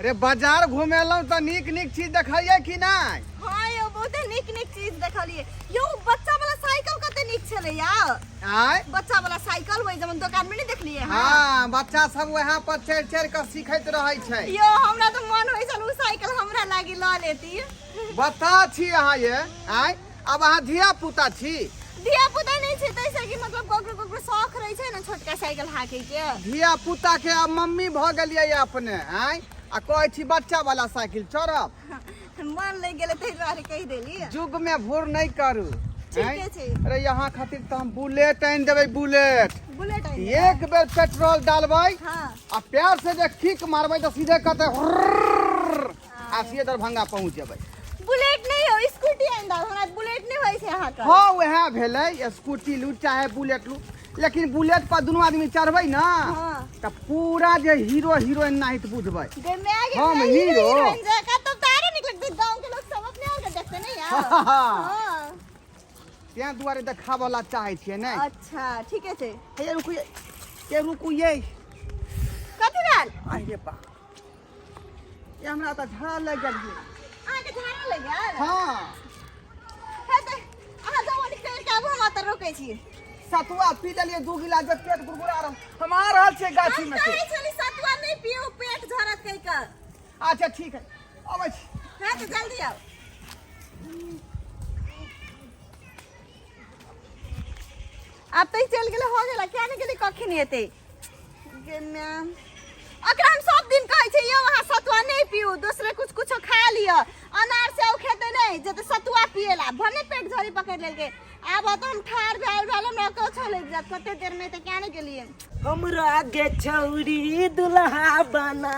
रे बाजार घुमेलहुँ तऽ नीक नीक चीज देखलियै कि नहि? हाँ यौ, बहुते नीक नीक चीज देखलियै यौ। बच्चा वाला साइकिल कते नीक छलै यौ। आँय? बच्चा वाला साइकिल ओहि जमन दोकान में नहीं देखलियै? हाँ हाँ, बच्चा सब वएह पर चढ़ि चढ़ि कऽ सीखैत रहै छै यौ। हमरा तऽ मन होइ छल ओ साइकिल हमरा लागी लऽ लेती। बता छी अहाँ ये। आँय, आब अहाँ धिया पुता छी? धिया पुता नहीं छै तैसे कि मतलब ककरो ककरो शौक रहै छै ने छोटका साइकिल हाँकै के। धिया पुता के आब मम्मी भऽ गेलियै अपने। आँय, आ कहै छी बच्चा वाला साइकिल चढ़ब। मन लागि गेलै ताहि दुआरे कहि देली। युग में भोर नहीं करू। ठीके छै। अरे यहाँ खातिर तऽ हम बुलेट आनि देबै, बुलेट। बुलेट आनि? एक बेर पेट्रोल डालबै हाँ आ प्यार से जे किक मारबै तऽ सीधे कहतै आ सीधे दरभंगा पहुँच जेबै। बुलेट नहीं हो, स्कूटी आनि दो हमरा। बुलेट नहीं होइ छै अहाँके? हाँ, वएह भेलै, स्कूटी लू चाहे बुलेट लू, लेकिन बुलेट पर दुनू आदमी चढ़बै ना तऽ पूरा जे हीरो हीरोइन नाहित बुझबै। गे मैं गे हम मैं हीरो। हीरोइन जका तब तो आरो निक लगतै, गांव के लोग सब अपने आके देखते नहीं यार। हाँ। तें दुआरे देखाबऽ ला चाहै छियै ने। अच्छा, ठीके छै। हे रुकू ये, ये रुकू ये। कथी भेल? आहि रे बा, ये हमरा तऽ झाड़ा लागि गेल ये। अहाँके झाड़ा लागि गेल? हाँ। हे तऽ अहाँ जाउ निकलि के आबू, हम ओतऽ रोकै छी। सतुआ पी लेलियै 2 गिलास जे पेट गुड़गुड़ा रहल। हम आ रहल छियै गाछी हम में से। कहै छली सतुआ नहीं पियू, पेट झरत कहि कऽ। अच्छा ठीक है, अबै छी। हाँ तऽ जल्दी आउ। आब तऽ ई चलि गेलै, हो गेलै। किया नहि गेलै? कखन एतै? गे मैम, ओकरा हम सब दिन कहै छियै यौ अहाँ सतुआ नहि पीऊ, दोसरे कुछ कुछो खा लिअ। अनार सेव खेतै नहि जेतै सतुआ पिएला, भने पेट झड़ी पकड़ि लेलकै। आब तऽ हम ठाढ़ भेल भेल हमरा कुछो लागि जायत। कते देर मे तऽ किया नहि गेलियै? हमरा गे छौरी दुल्हा बना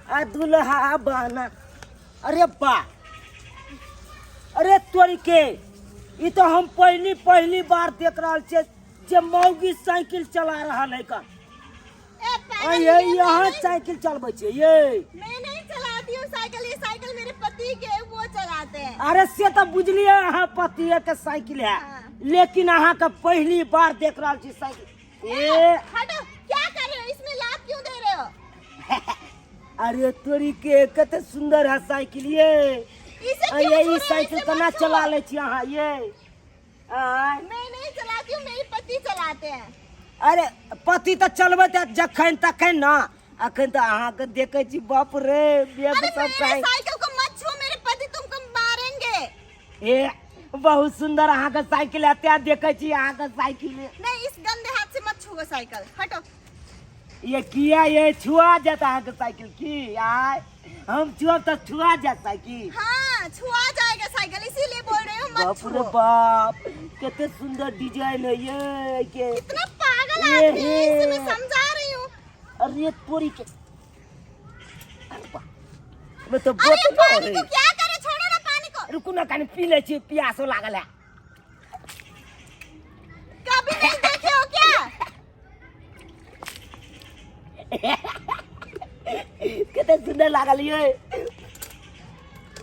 आ दुल्हा बना। अरे बा, अरे तोरी के, ई तो हम पहली पहली बार देख रहल छियै जे मौगी साइकिल चला रहल है का। ए पागल, ये ये मैं यहाँ नहीं- साइकिल चलबै छियै ये? मैं नहीं चलाती हूँ साइकिल, ये साइकिल मेरे पति के है, वो चलाते हैं। अरे से तऽ बुझलियै अहाँ पतिये के साइकिल है, लेकिन अहाँ के पहली बार देख रहल छी साइकिल। ए हटो, क्या कर रहे हो? इसमें लात क्यों दे रहे हो? अरे तोरी के, कते सुंदर है साइकिल ये। इसे आ क्यों ये छू ई रहे हो? साइकिल इसे केना मत छुओ। चला लै छी अहाँ ये? आँय? मैं नहीं चलाती हूँ, मेरे पति चलाते हैं। अरे पति तऽ चलबैत हैत जखन तखन ने, अखन तऽ अहाँके देखै छी, बाप रे बेग अरे सब मेरे खाइ। साइकिल को मत छुओ, मेरे पति तुमको मारेंगे। ए बहुत सुंदर अहाँके साइकिल है, तें देखै छी अहाँके साइकिल। नहीं, इस गंदे हाथ से मत छुओ साइकिल, हटो। ये किया ये छुआ जात अहाँके साइकिल की? आय, हम छुअब तऽ छुआ जात साइकिल? हाँ, छुआ जाएगा साइकिल, इसीलिए बोल रही हूँ मत बाप रे छुओ। बाप, कते सुंदर डिजाइन है ये के। कितना पागल ये आदमी है, इसे मैं हे। समझा रही हूँ। अरे तोरी के, अरे बा, मैं तो अरे बोतल पानी है। को क्या करे? छोड़ो ना पानी को। रुकू ना, कनी पी ले छी, प्यासो लागल है। कभी नहीं देखे हो क्या? कते सुंदर लागल ये,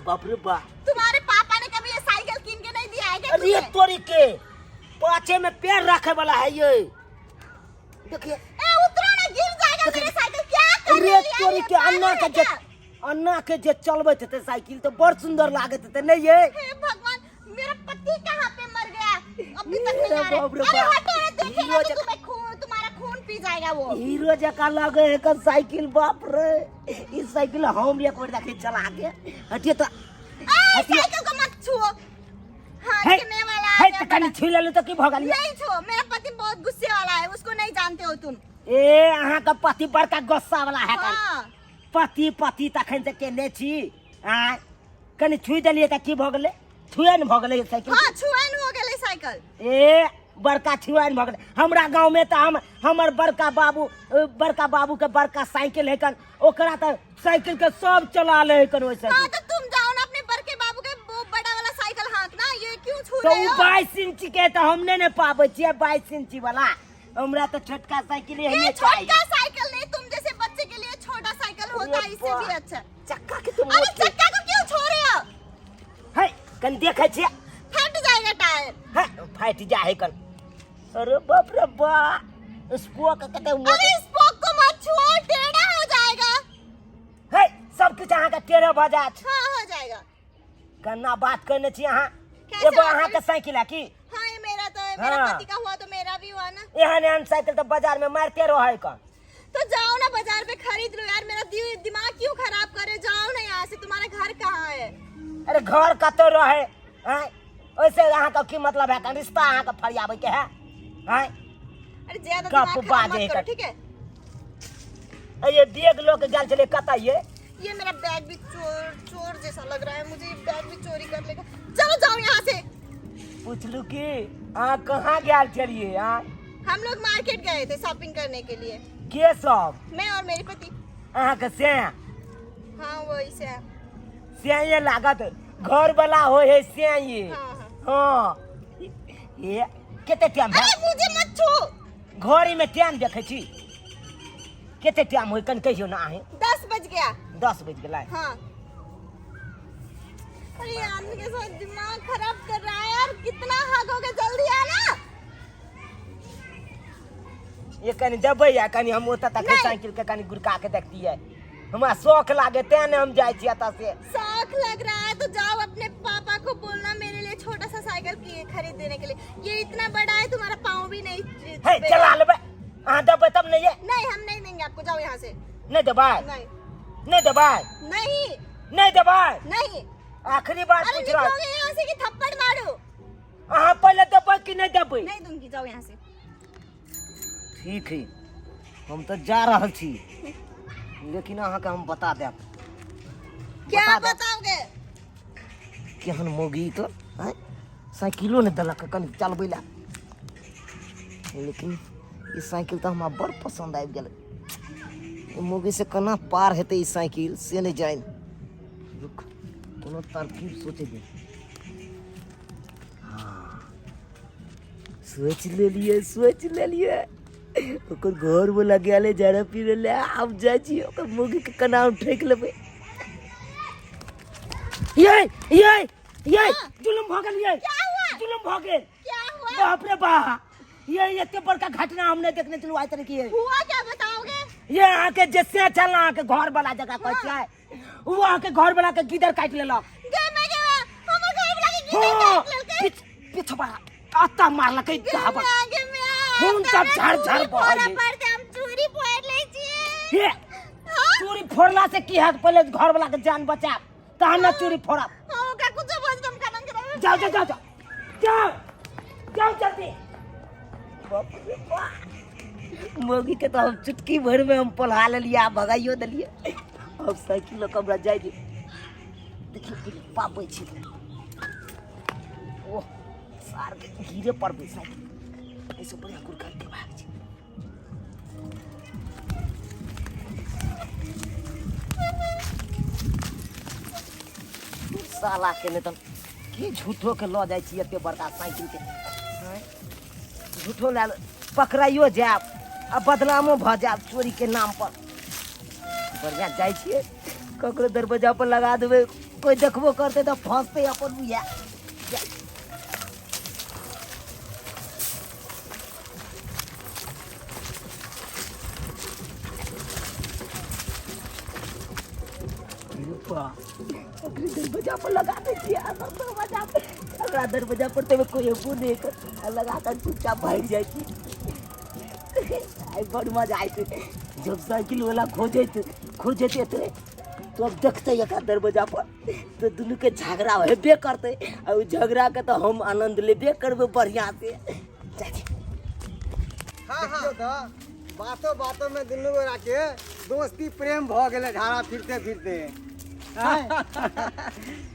बाप रे बाप। तुम्हारे पापा ने कभी ये साइकिल किन के नहीं दिया है क्या अरे तुम्हें? तोरी के, पाछे में पैर रखे वाला है ये, देखिए। ए उतरो ना, गिर जाएगा मेरे साइकिल। क्या कर अरे रहे हो यार? तोरी ये के, अन्ना पागल के है जे क्या? अन्ना के जे चलबैत हेतै साइकिल तऽ बड़ सुंदर लागैत हेतै नहीं ये? हे भगवान, मेरा पति कहाँ पे मर गया? अभी तक नहीं आ रहा। बाप रे अरे बाप। हटो ना, देखेगा हीरो तो जका- तुम्हें खून, तुम्हारा खून पी जाएगा वो। हीरो जकाँ लगे है एकर साइकिल, बाप रे। ई साइकिल हम एक बेर देखी चला के। हटिए तऽ। ए, हटिए। साइकिल को मत छुओ। हाँ, हे, गिरने वाला आ हे गया तऽ कनि बड़ा। छुइ लेलु तऽ की भऽ गेल? नहीं छुओ, मेरा पति बहुत गुस्से वाला है, उसको नहीं जानते हो तुम। ए अहाँके पति बड़का गुस्सा वाला है? हाँ। पति पति तखन से केने छी। आँय, कनि छुइ देलियै तऽ की भऽ गेलै? छुएन भऽ गेलै साइकिल। हाँ, छुएन हो गेलै साइकिल। ए बड़का छुआन भऽ गेलै। हमरा गाँवमे तऽ हम हमर बड़का बाबू, बड़का बाबूके बड़का साइकिल है कन, ओकरा तऽ साइकिल के सब चला ले है कन ओहि हाँ साइकिल। तो तुम जाओ ना अपने बड़के बाबू के वो बड़ा वाला साइकिल हाँकना, ये क्यों छू तऽ रहे ओ हो? 22 इंची के तऽ हम नहि ने पाबै छियै 22 इंची वाला, हमरा तऽ छोटका साइकिल ये एहने चाही। छोटका साइकिल नहीं, तुम जैसे बच्चे के लिए छोटा साइकिल होता है, इससे भी अच्छा। चक्का के तुम अरे चक्का को क्यों छोड़ रहे हो? है कनि देखै छियै। फट जाएगा टायर। है फाटि जा है कन। अरे बाप रे बा, स्पोक कते मोट। अरे स्पोक को मत छुओ, टेढ़ा हो जाएगा। है सब किछु अहाँके टेढ़े भऽ जायत। हाँ हो जाएगा। केना बात करने छी अहाँ? कैसे एगो बात अहाँके साइकिल है की? हाँ ये मेरा तो है, मेरा हाँ। पति का हुआ तो मेरा भी हुआ ना। एहन एहन साइकिल तऽ बाजार में मारिते रहै कन। तो जाओ ना बाजार पे खरीद लो यार, मेरा दिमाग क्यों खराब करे, जाओ ना यहाँ से। तुम्हारा घर कहाँ है? अरे घर कतौ रहे आँय, ओहिसे अहाँके की मतलब है? कन रिश्ता अहाँके फरियाबै के है आँय? अरे ज्यादा गप दिमाग खराब बाजे मत करो, कर। ठीक है? ये बैग लऽ के गेल छलै कतऽ ये? ये मेरा बैग भी चोर चोर जैसा लग रहा है मुझे, ये बैग भी चोरी कर लेगा। चलो जाओ यहाँ से। पुछलू कि अहाँ कहाँ गेल छलियै आँय? हम लोग मार्केट गए थे शॉपिंग करने के लिए। के सब? मैं और मेरे पति। अहाँके से? हाँ वही से है। से लागत घर वाला हो है से ये। हाँ, हाँ। हाँ ये कते टाइम है? अरे मुझे मत छू। घड़ी में टाइम देखै छी कते टाइम होय कन कहियो ना अहीं। 10 बज गया। 10 बज गेलै। हाँ। अरे ये आदमी के साथ दिमाग खराब कर रहा है यार, कितना हक हो गया, जल्दी आना। ये कनी देबै आ कनी हम ओतऽ तक नहि। साइकिल के कनी गुड़का के देखतियै, हमरा शौक लागे तें ने हम जाइ छी एतऽ से। शौक लग रहा है तो जाओ अपने पापा को बोलना मेरे लिए छोटा सा साइकिल की खरीद देने के लिए, ये इतना बड़ा है तुम्हारा पाँव भी नहीं हे छुपेगा। चला लेबै अहाँ, देबै तब ने ये। नहीं हम नहीं देंगे आपको, जाओ यहाँ से। नहि देबै? नहीं। नहि देबै? नहीं। नहि देबै? नहीं। आखिरी बार अरे पूछ रहल। निकलोगे यहाँ से कि थप्पड़ मारो? अहाँ पहिले देबै कि नहि देबै? नहीं दूंगी, जाओ यहाँ से। ठीक है हम तऽ जा रहल छी, लेकिन अहाँके हम बता देब। क्या बता देब। बताओगे? केहन मौगी तऽ आँय, साइकिलो नहि देलक कनि चलबै लए, लेकिन ई साइकिल तऽ हमरा बड़ पसन्द आबि गेलै। ई मौगी से केना पार हेतै ई साइकिल से नहि जानि। रुक कोनो तरकीब सोचै दे। हाँ सोचि लेलियै, सोचि लेलियै। ओकर घरवला गेलै जरा पीरै लए, आब जाइ छी ओकर मौगीके केना हम ठकि लेबै। ये ये ये जुलुम भऽ गेल ये। क्या हुआ? जुलुम भऽ गेल। क्या हुआ? बाप रे बा, ये एते बड़का घटना हम नहीं देखने छलहुँ आइ तक। ये हुआ क्या बताओगे? ये अहाँके जे से छल अहाँके घर वाला जकरा कहै छियै, ओ अहाँके घर वाला के गिदर काटि लेलक। गे मैं गे हमर घर वाला के गिदर हाँ, काटि लेलकै। पिछ पिछवा अत्ता मारलकै गे धाबक। मैं गे मैं खून सब झर झर बहै। पड़ते हम चूड़ी फोड़ लै छियै। हे हाँ? चूड़ी फोड़ला से की हैत? पहिले घर वाला के जान बचायब तहन ने चूड़ी फोड़ब। हाँ, ओकरा कुछो भऽ जेतै, हम खाना खराब। जाओ जाओ जाओ जाओ जाओ जाओ जल्दी। बाप रे बाप, मौगी के तो हम चुटकी भर में हम पोल्हा लेलियै आ भगाइयो देलियै। अब साइकिल लऽ कऽ हमरा जाइ दे। देखियौ कि पाबै छी। ओह सार के गिरे पड़बै साइकिल, एहिसँ बढ़िआँ गुड़का के भाग छै। साला के नहि तऽ की झूठो के लऽ जाइ छी एते बड़का साइकिल के आँय? झूठो लए पकड़ाइयो जायब आ बदनामो भऽ जायब चोरी के नाम पर। बढ़िआँ जाइ छियै ककरो दरवाजा पर लगा देबै, कोइ देखबो करतै तऽ फँसतै अपन बुझा। ओकरे दरवाजा पर लगा दै छियै आ सब दरवाजा पर, हमरा दरवाजा पर तऽ कोइ अयबो नहि कर, आ लगा कऽ चुपचाप भागि जाइ छी। आइ बड़ मजा आयत जब साइकिल वाला खोजैत खोजैत एतै तो अब देखतै एकरा दरवाजा पर तऽ दुनूके झगड़ा हेबे करतै, आ ओ झगड़ाके तऽ हम आनन्द लेबे करबै बढ़िआँ से। जाइ छी। हाँ, देखियौ तऽ बातो बातो में दुनू गोरा के दोस्ती प्रेम भऽ गेलै झाड़ा फिरते फिरते। आँय?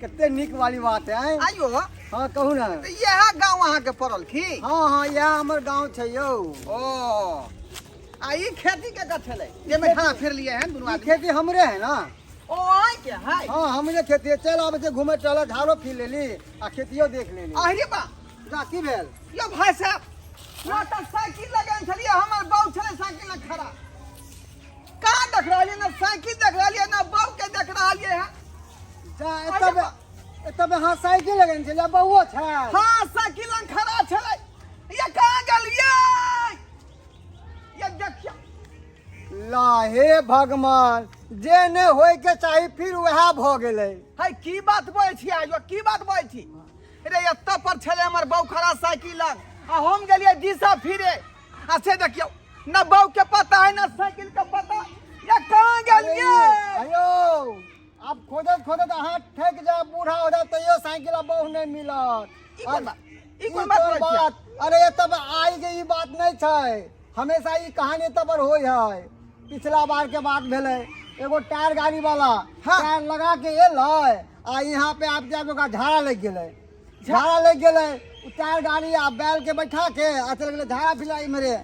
कते नीक वाली बात है आँय? आइयो। हाँ कहू ना। तऽ इएह गाँव अहाँके पड़ल की? हाँ हाँ इएह हमर गाँव छै यौ। ओ आ ई खेती के कऽ छलै जाहिमे झाड़ा फिरलियै हन दुनू ई आदमी? खेती हमरे है ना। ओ अहाँके है? हाँ हमरे खेती है। चल आबै छै घूमे टहले, झाड़ो फिर लेली आ खेतियो देख लेली। अरे बा जा की भेल यौ भाई साहब, मोटरसाइकिल लगेने छलियै, हमर बाउ छलै साइकिल लग खड़ा, कहाँ देख रहलियै? ना साइकिल देख रहलियै ना बाउ के देख रहलियै हँ। जा एतबे एतबे। हाँ साइकिल लगेने छलियै, बौओ छै। हाँ साइकिल लग खड़ा छलै। ये कहाँ गेलियै? ये देखियौ। ला हे भगवान, जे नहि होय के चाही फिर वएह भऽ गेलै। है की बात बजै छी आयो, की बात बजै छी रे? एतऽ पर छलै हमर बहू खड़ा साइकिल लग, आ हम गेलियै दिशा फिरे, आ से देखियौ न बहू के पता है न साइकिल के पता, या कहाँ गेलियै? अयो आब खोजत खोजत अहाँ ठकि जायब, बूढ़ा हो जायब तैयो साइकिल आ बहु नहि मिलत। ई कोन बात? ई कोन ई बात कोन कहै छियै? बात? अरे तब आइ के ई बात नहि छै, हमेशा ई कहानी तब पर होइ है। पिछला बार के बात भेलै, एगो टायर गाड़ी वाला टायर लगा के एलै आ यहाँ पे आबि जाके ओकरा झाड़ा लागि गेलै, झाड़ा लागि गेलै। उ टायर गाड़ी आ बैल के बैठा के आ चलि गेलै झाड़ा फिरा इम्हरे,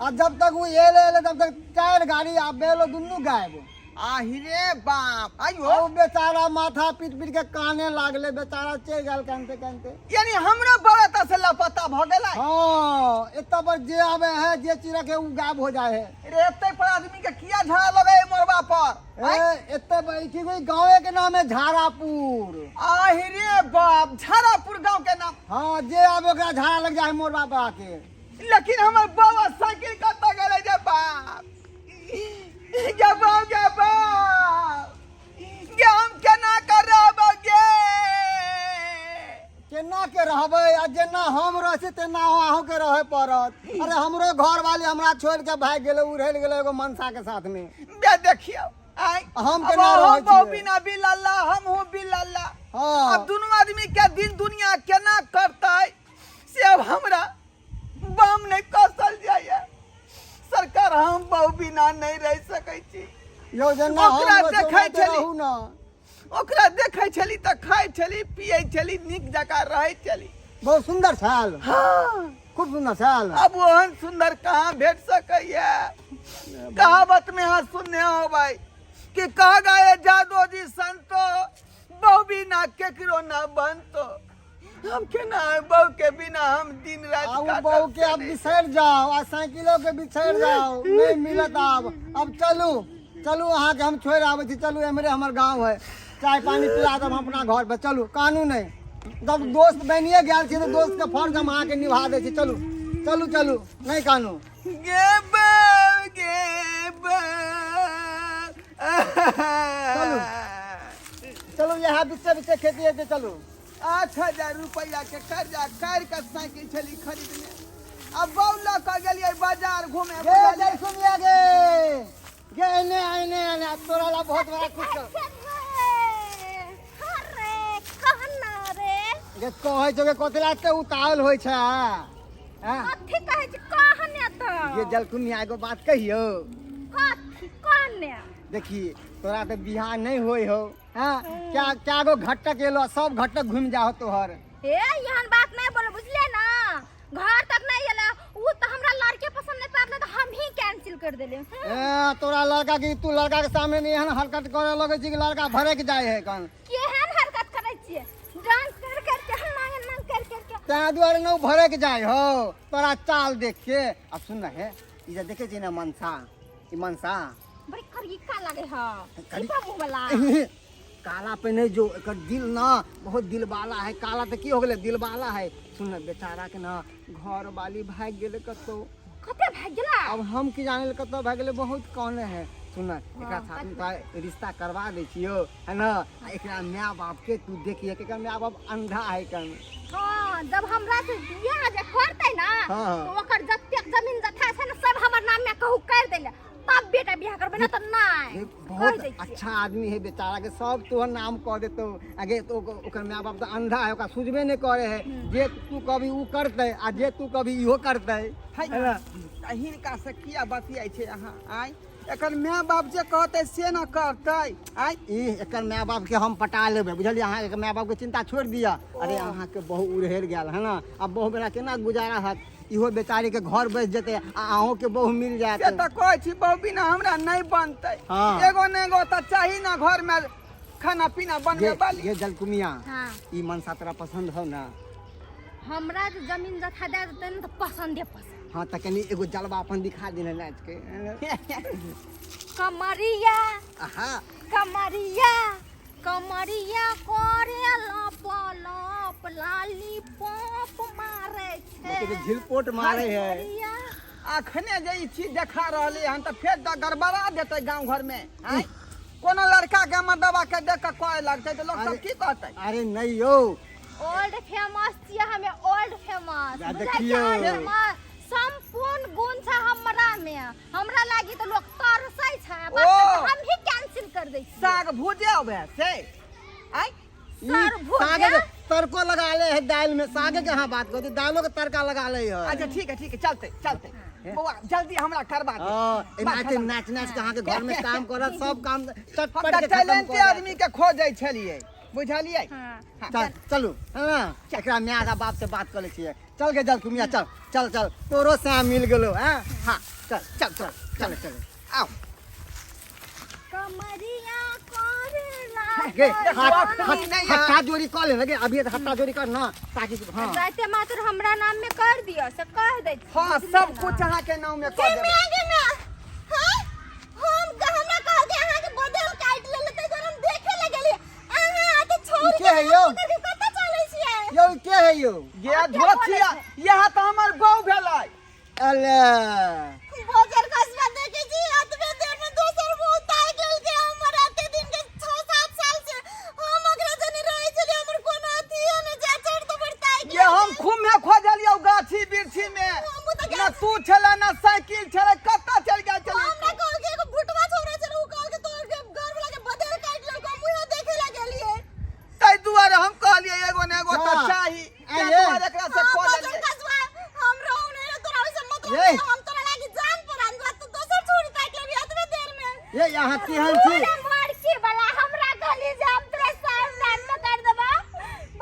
आ जब तक ओ एलै एलै तब तक टायर गाड़ी आ बैलो दुनू गायब। आहि रे बाप, आइयो ओ बेचारा माथा पीट पीट के काने लागले, बेचारा चलि गेल कानते कानते। यानी हमरो बड़ा एतऽ से लापता भऽ गेलै। हाँ, एतऽ पर जे आवे है जे चीज रखे उ गायब हो जाए है। रे एते पर आदमी के किया झाड़ा लगे है मोरबा पर? ए, एते पर की कोई गाँवे के नाम है झाड़ापुर। आहि रे बाप, झाड़ापुर गांव के नाम। हाँ, जे आवे ओकरा झाड़ा लग जाए है मोरबा पर आके। लेकिन हमर बाबा साइकिल कतऽ गेलै जे बाप? गे बाप, गे बाप, गे हम केना करब गे? केना के रहबै? आ जेना हम रहै छी तेना अहूँके रहै पड़त। अरे हमरो घर वाली हमरा छोड़ि के भागि गेलै, उड़ैल गेलै एगो मनसा के साथ में। बे देखियौ आइ हम अब केना अहूँ रहै बहु छियै? बिना बिलल्ला, हमहूँ बिलल्ला। हाँ। अब दुनू आदमी के दिन दुनिया केना करतै से अब हमरा बम नहि कसल जाइए। सरकार, हम बहु बिना नहि रहि सकै छी। यौ जेना हम ओकरा रहै छी, देखै ओनाहिते छली। रहू ना। ओकरा देखै छली तऽ खाइ छली पियै छली, नीक जकाँ रहै छली। बहुत सुन्दर छल। हाँ। खूब सुन्दर छल। अब ओहन सुन्दर कहाँ भेट सकैया? कहावत में अहाँ सुनने होबै कि कह गए जादो जी संतो, बहु बिना केकरो ना बनतो। हम केना बहु के बिना हम दिन रात आ उ काटब बहु के से आब नहि। बिसरि जाओ आ साइकिलो के बिसरि जाओ, नहीं मिलत आब। अब चलू चलू, अहाँके हम छोड़ि आबै छी, चलू एम्हरे हमर गाँव है, चाय पानी पिला देब हम अपना घर पर। चलू कानू नहीं, जब दोस्त बनिए गेल छी तऽ दोस्त के फर्ज हम अहाँके निभा दै छी। चलू चलू चलू, नहीं कानू। गे बहु, गे बहु। चलू चलू, यहाँ बीचे बीचे खेती हेतै, चलू। 8000 रुपैआ के कर्जा कर के साइकिल छली खरीदने, अब बहु लऽ कऽ गेलियै बाजार घूमे। गे जय सुनिया गे, गे एने एने एने, तोरा ला बहुत बड़ा खुश कर। अरे कहना रे। गे कहै छौ गे, कथी ला एते उतावल होइ छै? हैं? कथी कहै छी कहने तऽ? ये जलकुनिया, एगो बात कहियौ? कथी कहने? देखी, तोरा तऽ बियाह नहि होइ हौ। हाँ, क्या क्या गो घटक एलो, सब घटक घूम जाओ तोहर। ए एहन बात नहीं बोलो, बुझले ना? घर तक नहीं एला उ तो हमरा लड़के पसंद नहीं पड़ले तो हम ही कैंसिल कर देले। ए तोरा लड़का की, तू लड़का के सामने नहीं एहन हरकत करे लगे छी कि लड़का भड़क जाए है कन। केहन हरकत करै छियै? डांस कर कर के हम मांग मांग कर कर के तैं दुआरे न भड़क जाए हो तोरा चाल देख के। अब सुन ना हे, ई जे देखे छी ना मनसा, ई मनसा बड़ी करिका लागे ह। करी- का मुंह वाला काला पे नहीं जो एकर दिल ना बहुत दिल वाला है। काला तो की हो गेलै, दिल वाला है। सुन ना, बेचारा के ना घर वाली भाग गेलै कतौ। कते भाग गेला? अब हम की जाने ले कतौ भाग गेलै, बहुत कहने है। सुन ना, एकरा साथ में तोरा रिश्ता करवा दै छियौ है ना। आ एकरा माय बाप के तू देखिए, एकर माय बाप अंधा है कन। हाँ, जब हमरा से बियाह जे करतै ना हाँ। तो ओकर जतेक जमीन जथा छै ना सब हमर नाम में कहू कर देले, तब बेटा बियाह करबै ना तऽ नहि। ये कहि बहुत दै छियै। अच्छा आदमी है, बेचारा के सब तोहर नाम कह देतौ। आगे तो ओकर माय बाप तऽ अंधा है, ओकरा सुझबे नहि करे है। जे तू कभी उ करतै आ जे तू कभी इहो करतै। है है ना? तऽ हिनका से किया बतियाइ छै अहाँ? आँय, एकर माय बाप जे कहतै से न करतै? आँय, ई एकर माय बाप के हम पटा लेबै, बुझलियै? अहाँ एकर माय बाप के चिंता छोड़ि दिअ। अरे अहाँके बहु उड़हेर गेल है ना, आब बहु बिना केना गुजारा हत? इहो बेचारी के घर बसि जेतै आ अहूँ के बहु मिल जायत। से तऽ कहै छी बहु बिना हमरा नहि बनतै। हाँ। एगो ने एगो तऽ चाही ना घर में खाना पीना बनबे ये वाली। ये जलकुमिया, हाँ। ई मनसा तोरा पसंद हो ना? हमरा जे जमीन जथा दए देतै ने तऽ पसंदे पसंद। हाँ, तऽ कनी एगो जलवा अपन दिखा देने नाच के। कमरिया, आहा, कमरिया कमरिया करे लप लप लाली पॉप मारे छै। देखिए, झिलपोट मारे है। कमरिया अखने जे ई चीज देखा रहलै हन तऽ फेर तऽ गड़बड़ा देतै गाँव घरमे। आँय, कोनो लड़का के मर्दबा के देख कऽ कहै लगतै तऽ लोक सब की कहतै? अरे नहीं यौ, ओल्ड फेमस छियै हमे, ओल्ड फेमस। आ देखियौ। संपूर्ण गुण छै हमरा में, हमरा लागी तऽ लोक तरसै छै। ओ। बात तऽ हम ही कैंसिल कर दै छियै। साग भुजे अबै से? आँय, ई सर भुजा? सागे के तड़को लगा ले है दाल में। सागे के हाँ बात कहती, दालों के तड़का लगा ले है। अच्छा ठीक है, ठीक है, चलते चलते बौआ, जल्दी हमरा करबा दे। हाँ, एनाहिते खत्म। नाच नाच के अहाँके घर में काम करत, सब काम हम चटपट तऽ के खत्म टैलेंटे कऽ देत। आदमी के खोजै छलियै, बुझलियै? हाँ। चल चलू, हाँ, एकरा माय आ बाप से बात कर ले छियै। चल गे जल कुमिया, चल चल चल, तोरो से मिल गेलो। हाँ हाँ, चल चल चल चल चल, आओ। कमरिया करेला। गे देखो, हाथ अखनी हाथ नहीं हट्टा जोड़ी कर ले गे, अभी हट्टा जोड़ी कर ना ताकि हाँ जाते मात्र हमरा नाम में कर दियो से कह दै छी। हाँ, सब कुछ अहाँ के नाम में कऽ देबै। गे गे माय, हाँ, हम हमरा कहल के अहाँ के बदल काट लेले, तै दुआरे हम देखे लगलियै। अहाँ तऽ छोड़ के है यौ? के कतऽ चलै छियै? यौ के है यौ? ये धोथिया, यह तऽ हमर बहू भेलै। अले बजर खसबा देखे छी, एतबे देर में दोसर भूत आ गेल के हमर एते दिन के 6-7 साल से हम ओकरा जने रहै छलियै, हमर कोनो अथियो नहि जा चढ़ तो बढ़ता। ये हम खूमे खोजलियौ गाछी बिरछी में, हमहूँ तऽ ना तू छले ना साइकिल छले, कतऽ चलि गेल छली? हमरा कहल के एगो भुटवा छोड़ा छलै, उ कहल के तोहर के घर वाला के बदल काटि लेलको, हम उहे देखे ला गेलियै। ताहि दुआरे हम कहलियै एगो ने एगो तऽ हाँ। चाही, ताहि आइये। दुआरे एकरा से हाँ, कऽ बजर लेलियै। खसबा, हम रहू नहि रहू, तोरा ओहिसँ मतलब ये। नहि, हम तोरा लागी जान परान बा, तू दोसर छोड़ी ताकि लेबही एतबे देर में। ये अहाँ केहन छी? तोरा मरकी वाला हमरा कहली जे हम तोरा सब नाम में कर देबा,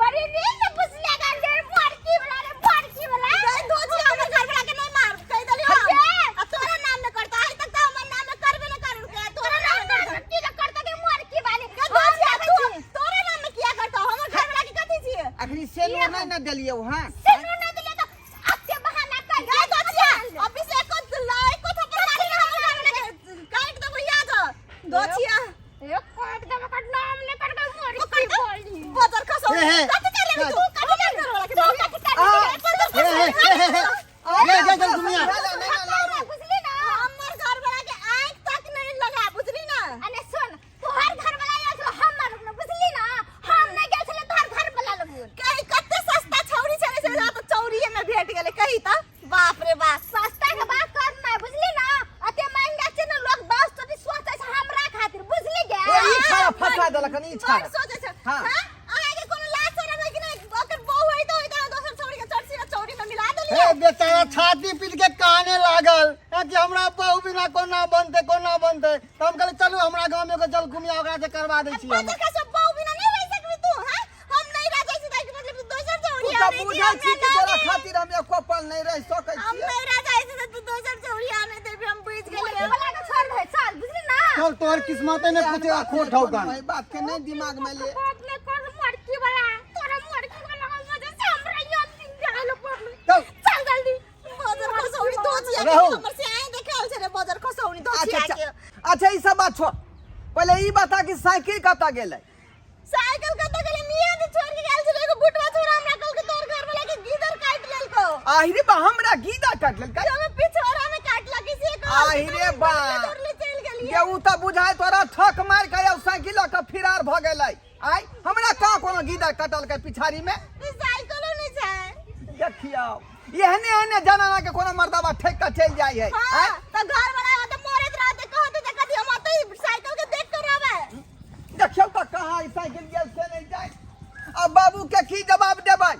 बड़ी नीक से पुछले कर जे मरकी वाला रे मरकी वाला। गई धोजी, हमर घर वाला के नहीं मार, कहि देलियौ हम। के? आ तोरा नाम में करता, आइ तक तऽ हमर नाम में करबे नहि करलकै, तोरा नाम में करता। की जे करता के मरकी वाली? गई धोजी, आ तू तोरे नाम में किया करता? हमर घर वाला के कथी छियै? अखनी सेलो नहि ने देलियौ। हाँ, सेनो नहीं दिले तो अते बहाना कर। गई धोजिया, अभी से एको एको थप्पड़ मारी के हमर घर वाला के काटि देबो, याद धोजिया। एक काट देबो कर नाम ने कर के मरकी वाली। बजर खसौ। हे, हे। कथी कर लेबी तू? कथी कर घर वाला के? तू कथी कर? आ, बजर हे हे हे हे हे ये ये जल कुमिया। नहि, नहि, नहि, लड़ू। बुझली ना? हमर घर वाला के आँख तक नहीं लगा, बुझली ना? अने सुन, तोहर घर वाला आयल छलो हमर लग, बुझली ना? हम नहीं गेल छले तोहर घर वाला लग। कही कते सस्ता छौरी छलै से तऽ चौरीये में भेट गेलै, कही तऽ बाप रे बाप। सस्ता के बात कर ना, बुझली ना? अते महंगा छै ने, लोग 10 चोटी सोचै छै हमरा खातिर, बुझली गे? ए, ई छाड़ा फंसा देलक हन, ई बड़ छाड़ा। सोचै छै। हाँ। हाँ, अहाँके कोनो लाज शरम है कि नहीं? ओकर बहू है तऽ होइत अहाँ दोसर छौरी के चढ़ सीधा चौरी में मिला देलियै। हे बेचारा छाती पीट के काने लागल है कि हमरा बहू बिना कोना बनते, कोना बनते। तऽ हम कहलियै चलू हमरा गाँव में एगो जलकुमिया, ओकरा से करवा दै छियै हम। बजर खसो, बहू बिना नहीं रह सकबी तू? हाँ, हम नहीं रह जाइ छी तऽ एहिके मतलब तू दोसर तू छौरी तऽ आनै छी? बुझै छी कि हमरा तोरा नहि। खातिर हम एको पल नहि रहि सकै हम छियै। नहीं रह जाइ छी तऽ तू दोसर छौरी आनै देबी, हम बुझि गेलियै। मरकी वाला के छोड़ दे, चल, बुझली ना? चल, तोहर किस्मते में कुछ खोट हौ गन। एहि बात के नहि दिमाग में ले। बात नहीं कर मरकी वाला, तोरा मरकी वाला के वजह से हमरा ये दिन जाए पड़लै। चल। चल जल्दी। बजर खसौनी दोजिया के। रहू। हमर से आए देखाल छै रे बजर खसौनी अच्छा दोजिया अच्छा के। अच्छा, ई सब बात छोड़, पहिले ई बता कि साइकिल कतऽ गेलै? साइकिल कतऽ गेलै? मियां जे छोड़ के गेल छलै, एगो बुटवा छोरा, हमरा कहलकै तोर घर वाला के गीदड़ काटि लेलको। आहि रे बा, हमरा गीदा काटि लेलकै? जब पिछवाड़ा में काटलक से कहलकै। आहि रे बा। दौड़ले चलि गेलियै। गे, उ तऽ बुझाय तोरा ठक मारि के आब साइकिल लऽ कऽ फिरार भऽ गेलै। आइ हमरा कहाँ कोनो गीदड़ कटलकै पिछाड़ी में? ई साइकिलो नहि छै। देखियौ, एहने एहने जनाना के कोनो मर्दबा ठकि कऽ चलि जाइ है। हाँ, आँय? तऽ घर वाला तऽ मरैत रहतै, कहतै तऽ कथी हम ओतै साइकिल के देख के रहबै? देखियौ तऽ कहाँ ई साइकिल गेल से नहि जाय। अब बाबू के की जवाब देबै?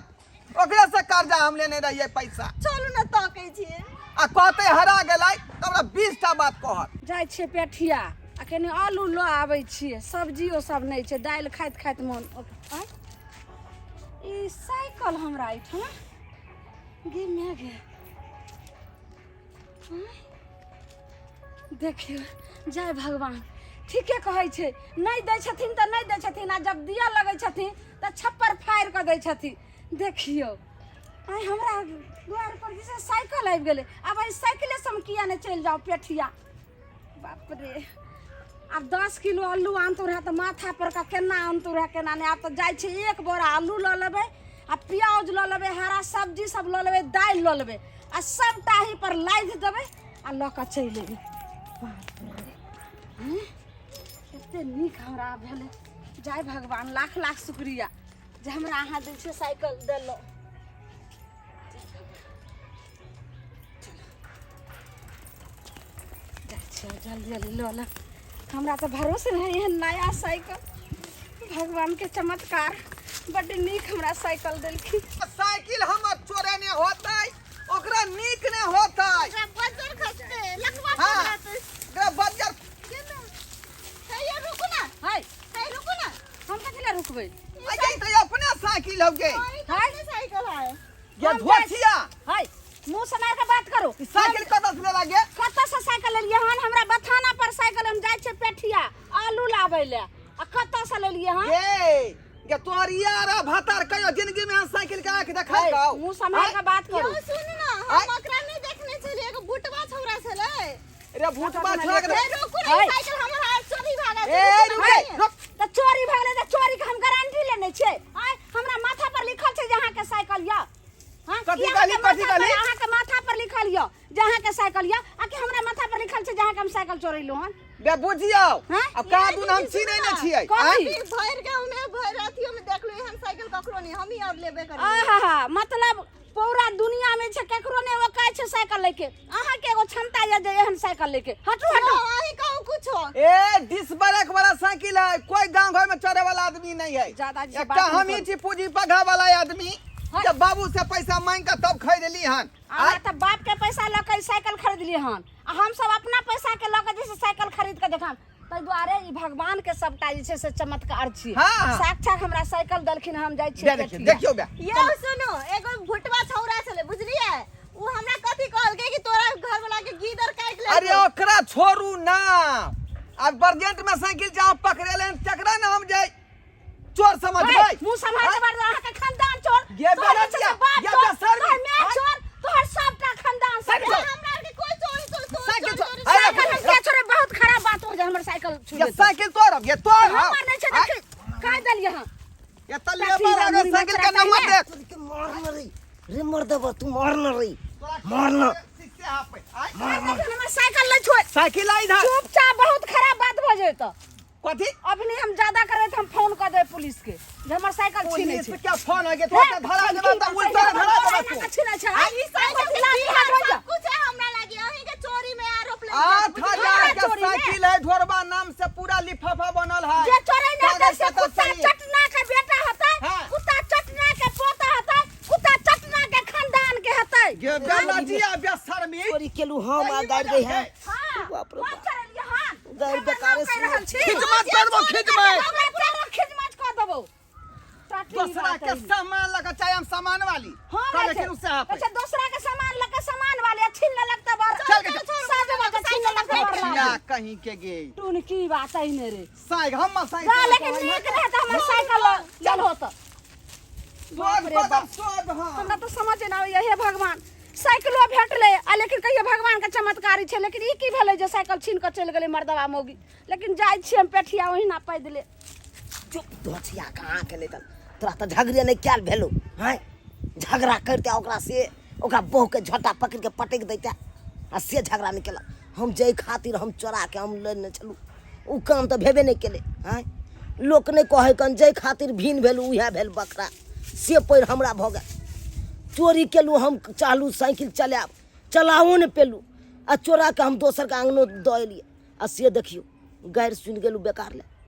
ओकरे से कर्जा हम लेने रहियै पैसा। चलू ने, तकै छियै। आ कहतै हरा गेलै तऽ हमरा 20 टा बात कहत। जाइ छियै पेठिया आ कनि आलू लऽ आबै छियै, सब्जियो सब नहि छै, दालि खाइत खाइत मोन आँय? ई साइकिल हमरा एहिठमा गे माय गे, आँय? देखियौ, जय भगवान, ठीके कहै छै, नहि दै छथिन तऽ नहि दै छथिन, आ जब दिअ लगै छथिन तऽ छप्पर फाड़ि कऽ दै छथिन। देखियौ, आइ हमरा दुआर पर जे छै साइकिल आबि गेलै, आब एहि साइकिलेसँ हम किया नहि चलि जाउ पेठिया? बाप रे, आब 10 किलो आलू आनतौ रहए तऽ माथा पर का केना आनतौ रहए, केना नहि। आब तऽ जाइ छै, एक बोरा आलू लऽ लेबै आ आ प्याज लऽ लेबै, हरा सब्जी सब लऽ लेबै, दालि लऽ लेबै आ सबटा एहि पर लादि देबै आ लऽ कऽ चलि एबै। बाप रे, हँ? कते नीक हमरा भेलै। जय भगवान, लाख लाख शुक्रिया जे हमरा अहाँ जे छै साइकिल देलहुँ। जाइ छियै जल्दी जल्दी लऽ ले। हमरा तऽ भरोसे नहि एहन नया साइकिल। भगवानके चमत्कार, बड्ड नीक हमरा साइकिल देलखिन। साइकिल हमर चोरेने होतै, ओकरा नीक ने होतै। ओकरा बज्जर खसते लकवा। हाँ। पकड़तै। ओकरा बज्जर। हे ये रुकू ना। हाय। हे रुकू ना। हम कथी लए रुकबै? अरे तऽ अपने साइकिल हो गे। हाय साइकिल है। ये हम धोथिया। हाय, मुँह से मारि के बात करू। ई साइकिल कतऽ से लेला गे? कतऽ से साइकिल लेलियै हन? हमरा बथाना पर साइकिल। हम जाइ छियै पेठिया आलू लाबै लए आ कतऽ से लेलियै हन? गे गे तोहर यार आ भातार कहियो जिंदगी में साइकिल के आंख देखा हाय, गौ? मुँह सम्हारि के बात करू। यौ सुन ना, आय। हम ओकरा नहि देखने छलियै, एगो बुटवा छौड़ा छलै। रे भूतबा छोड़ा के हे रुकू ना, हाय। ई साइकिल हमर हाथ चोरी भागल ए, छै, रुक रुकू ना। रे, रुक। तऽ चोरी भऽ गेलै तऽ चोरी के हम गारंटी लेने छियै? आँय, हमरा माथा पर लिखल छै जे अहाँके साइकिल यऽ। हाँ, कथी की कहली, अहाँके कथी माथा पर- कहली? अहाँके माथा पर लिखल यऽ जे अहाँके साइकिल यऽ आ कि हमरा माथा पर लिखल छै जे अहाँके हम साइकिल चोरेलहुँ हन? बे बुझियौ। हाँ? अब कहाँ दुन हम चिन्है नहि छियै। कथी? आँय? ई भरि गाँव में भरि अथियो में देखलू एहन साइकिल ककरो नहीं, हमही और लेबे करबै। आहा, मतलब पूरा दुनिया में छै केकरो नहि ओकाय छै साइकिल लेके, अहाँके एगो क्षमता यऽ जे एहन साइकिल लेके। हटू हटू। यौ, अहीं कहू कुछो। ए डिस ब्रेक वाला साइकिल है, कोई गांव घर में चढ़े वाला आदमी नहीं है। ज्यादा जी एकटा बात नहीं हम ही करू। छी पूंजी पघा वाला आदमी हाँ। जब बाबू से पैसा मांग के तब खरीदली हन। अहाँ तऽ बाप के पैसा लऽ के ई साइकिल खरीदलियै हन आ हमसब अपना पैसा के लऽ के जे छै साइकिल खरीद के देखाम। ताहि दुआरे ई भगवान के सबटा जे छै से चमत्कार छी। हाँ। साक्षात हमरा साइकिल देलखिन। हम जाइ छियै देखियौ। पेठिया। देखियौ बे। यौ सुनू, एगो भुटवा छौड़ा छलै बुझलियै, उ हमरा कथी कहलकै कि तोरा घर वाला के गीदड़ काटि लेलकौ। अरे ओकरा छोड़ू ना, अब बर्जेंट में साइकिल जाओ पकड़े लेन तकरा ना हम जाय चोर समझबै। हे, मुँह सम्हार के बात। अहाँके खानदान चोर, ये तोहर जे छै से बेलजिया, बाप ये चोर, बेशर्मी। तोहर माय हाँ? चोर, तोहर सबटा खानदान सब साइकिल चोर। चोर। हमरा आर के कोई चोरी चोरी चोरी साइकिल चोरी चोर। अरे साइकिल हम किया छोड़े? बहुत खराब बात हो जाए हमर साइकिल छू ये देतै। साइकिल तोड़ब, ये तोड़। हमर नहि छै, देखी काहि देलियै हँ? ये त लेबर अगर साइकिल के नंबर देख। तोरी के मार न रे, रे मर देबो तू, मार न रे, मार न। हमर साइकिल नहि छोड़। साइकिल आई इधर। चुपचाप, बहुत खराब बात भऽ जेतौ। कथी? अभी हम ज्यादा करबै तऽ हम फोन कऽ देबै पुलिस के जे हमर साइकिल छीनै पुलिस छै। के फोन हो गेल तो धरा देबा त उल्टा धरा देबा तू। छीनै छै। आ ई साइकिल के लात बिहार हाथ हो जा। सब कुछ है हमरा लागी, अहीं के चोरी में आरोप लग 8000 के चोरी में। साइकिल है, ढोरबा नाम से पूरा लिफाफा बनल है। जे चोरै नहि हेतै कागज से के तो कुत्ता सही। चटना के बेटा हेतै। हाँ। कुत्ता चटना के पोता हेतै, कुत्ता चटना के खानदान के हेतै। ये बेलजिया बेशर्मी। चोरी केलू हम आ गाड़ि गई है। हाँ, बाप रे हम बाप। चोरेलियै हन। गाड़ि हमर बेकारे नाम कहि रहल छी। खिजमत करबो खिजमत। हमरा पूरा खिजमत कऽ देबौ। टाटी दूसरा बात के है। सामान लगा चाहे हम सामान वाली। हाँ, कह रे लेकिन छै। उससे आप अच्छा, दूसरा के सामान लके सामान वाले छीन लेलक तऽ बड़ चल के चल। साजवा के छीन लेलक तऽ बड़ किया लाज। कहीं के गे टुनकी बात है ने रे। साइकिल हम साइकिल जा, लेकिन नीक रहे तऽ हमर साइकिल चल होत। सोच बदम सोच। हां, हमरा तऽ समझ नहि आबैया। हे भगवान, साइकिलो भेटलै आ लेकिन कहियो भगवानके चमत्कारी छै, लेकिन ई की भेलै जे साइकिल छीन कऽ चलि गेलै मर्दवा मौगी? लेकिन जाइ छियै हम पेठिया ओहिना पैदले। चुप धोछिया, कहाँ के तन तोरा तऽ झगड़े नहि कयल भेलो हैं। झगड़ा करिते ओकरा से ओकरा बहूके झोटा पकड़ि के पटकि दैते आ से झगड़ा नहि केलक। हम जाहि खातिर हम चोरा के हम लेने छलहुँ ओ काम तऽ भेबे नहि केलै हैं। लोक नहि कहै कन जाहि खातिर भिन भेल उएह भेल बकरा, से पैर हमरा भऽ गेल। चोरी केलहुँ हम, चाहलहुँ साइकिल चलायब, चलाओ नहि पेलहुँ आ चोरा के हम दोसरके आङ्गनो दऽ एलियै आ से देखियौ गारि सुनि गेलहुँ बेकार लए।